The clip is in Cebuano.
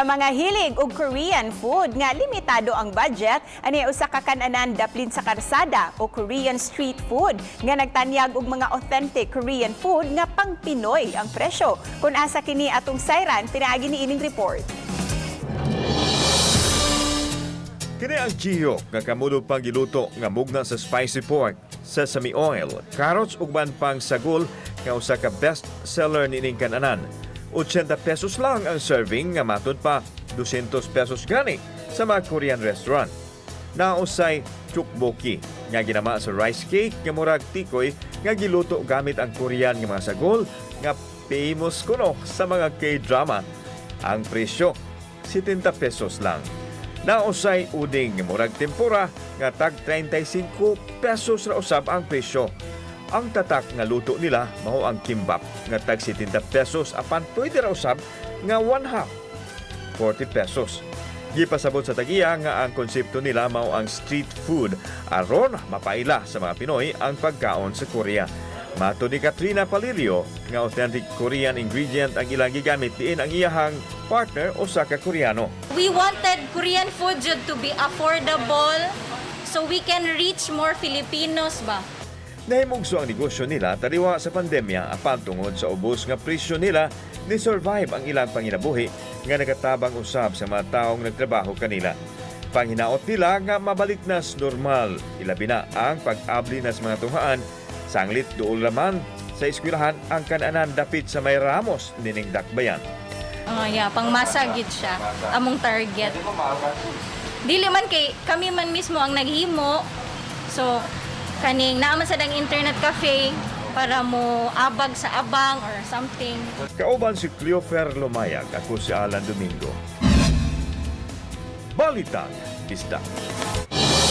Sa mga hilig og Korean food nga limitado ang budget, ani usa ka kan-anan daplin sa karsada o Korean street food nga nagtanyag og mga authentic Korean food nga pang Pinoy ang presyo. Kung asa kini atong sayran, pinaagi ni ining report. Kini ang jihok nga kamulo pang giluto nga mugna sa spicy pork, sesame oil, carrots ug uban pang sagol nga usa ka best seller niining kananan. 80 pesos lang ang serving nga matud pa 200 pesos gani sa mga Korean restaurant. Nausay tteokbokki nga ginama sa rice cake nga murag tikoy nga giluto gamit ang Korean nga mga sagol nga famous kuno sa mga K-drama. Ang presyo, 70 pesos lang. Nausay uding nga murag tempura nga tag 35 pesos ra usab ang presyo. Ang tatak nga luto nila mao ang kimbap nga tag 70 pesos, apan pwede ra usab nga one half, 40 pesos. Gipasabot sa tagiya nga ang konsepto nila mao ang street food aron mapaila sa mga Pinoy ang pagkaon sa Korea. Mato ni Katrina Palilio nga authentic Korean ingredient ang ilang gigamit diin ang iyahang partner usa ka Koreano. We wanted Korean food jud to be affordable so we can reach more Filipinos ba. Nahimugso ang negosyo nila taliwa sa pandemya, apan tungod sa ubos nga presyo nila, ni survive ang ilang panginabuhi nga nakatabang usab sa mga taong nagtrabaho kanila. Panghinaot nila nga mabalik na sa normal, ilabi na ang pag-abli na sa mga tunghaan, sanglit duol raman sa eskwelahan ang kananan dapit sa may Ramos nining Dakbayan. Oh yeah, pangmasa gid siya among target. Dili man kay kami man mismo ang naghimo. So kaning naa man sad ang internet cafe para mo abag sa abang or something. Kauban si Cleofer Lumayag, ako si Alan Domingo. Balitang Bisdak.